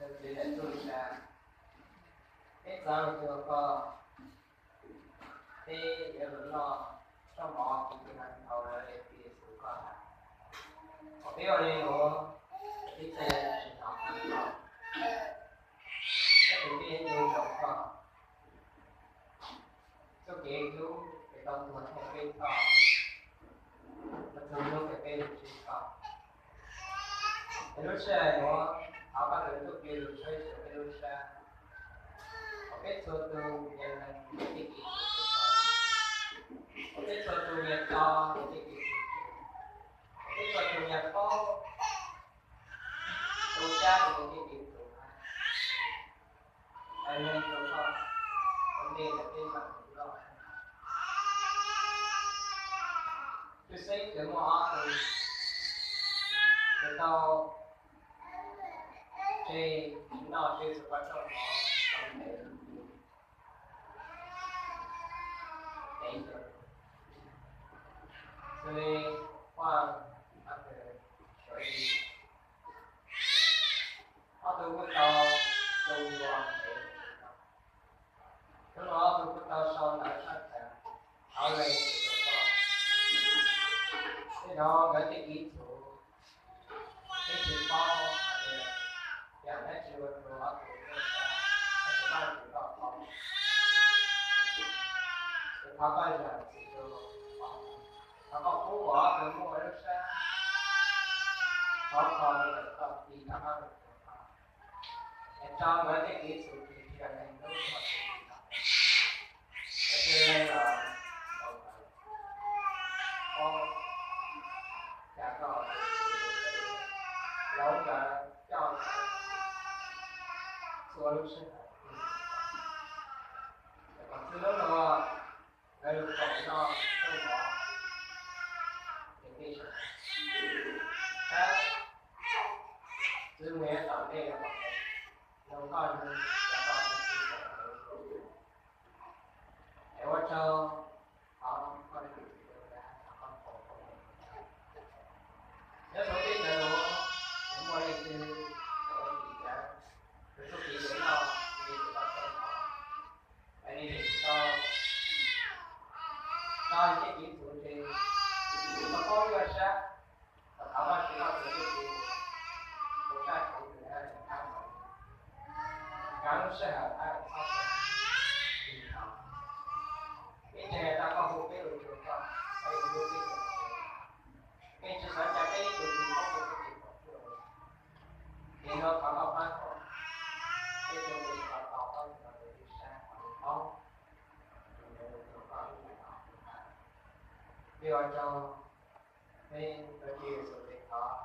Txiv lawm tub sab, peb txav lus rua koj, peb yuav lug noj zaub mov kuv tug hneev hauv lawv Leej Txiv Yexus koj haiv. Kom peb ua le nuav, peb txhaj le tsis hnov koj, peb tus peb yuav ncu ntsoov koj. Txuj kev hlub es tau tuag theej peb txhoj, txug hnub es peb lug ntsib koj. Es lub sij hawm nuav thov koj tus Txuj Kev lug tshawb xyuas peb lub sab, kom peb txhua tug nyias lees nyias tej kev txhaum, kom peb txhua tug nyias tso nyias tej kev txhaum, kom peb txhua tug nyias paub tu sab rua nyias tej kev txhaum hab lees rua koj ua ntej lawm peb mam lug loj. Tshwj xeeb kws muaj ob tug kws tau tseg noj Tswv Yexus koj txoj mov tau ntev, ntev tus, xws li Huaj, Paj Kws, Suav Yig. Ob tug kuj tau tu dua ntev, hnub no ob tug kuj tau sau ntawv tshaj tawm thov lees rua koj. Tej zaum nkawd tej kev txhaum, peb tsis paub hais tias yam dab tsi ua rua ob tug muaj sab, tab sis Vaajtswv koj paub. Ces thov koj zam txim rua, thov koj pub kom ob tug muaj lub sab khov kho rua ntawm koj, tiv thaiv koj lub tug koj, es tso nkawd tej kev txhaum tseg txhua leej lub hom txwv, tab sis lees los tau ntawd, paub cas koj, lawv nkawd coj ntawd txhua lub sij hawm. Kom txij hnub no nkawd lug koom noj zaub mov es peb sawv daws sab txwv mus yav tom ntej los, zoo koj neeg, rua koj txhua txhua tug, es ua tsaug, thov koj, thov koj foom koob hmoov. Nyob rua peb cov nuav, muaj leej twg tau ua tim cawv, txuj kev yuav noj, txuj kev yuav noj txoj mov, es nws tsis tau tso tej kev txhaum tseg, tsis tau paub yuav sab, thov Vaajtswv koj txhua txhua tus, tus sab txhua tus, kaav lub sij hawm hab txhob tig tau. Peb tseem tau koj hu peb lug rua koj, peb hlub peb tus, peb tsis xav ca peb ib tug twg paub ua peb tus poj cuaj. Ces no thov koj pab kom peb tug twg tau paub, tau paub, peb ua tsaug, peb ua Tswv Yexus le thov.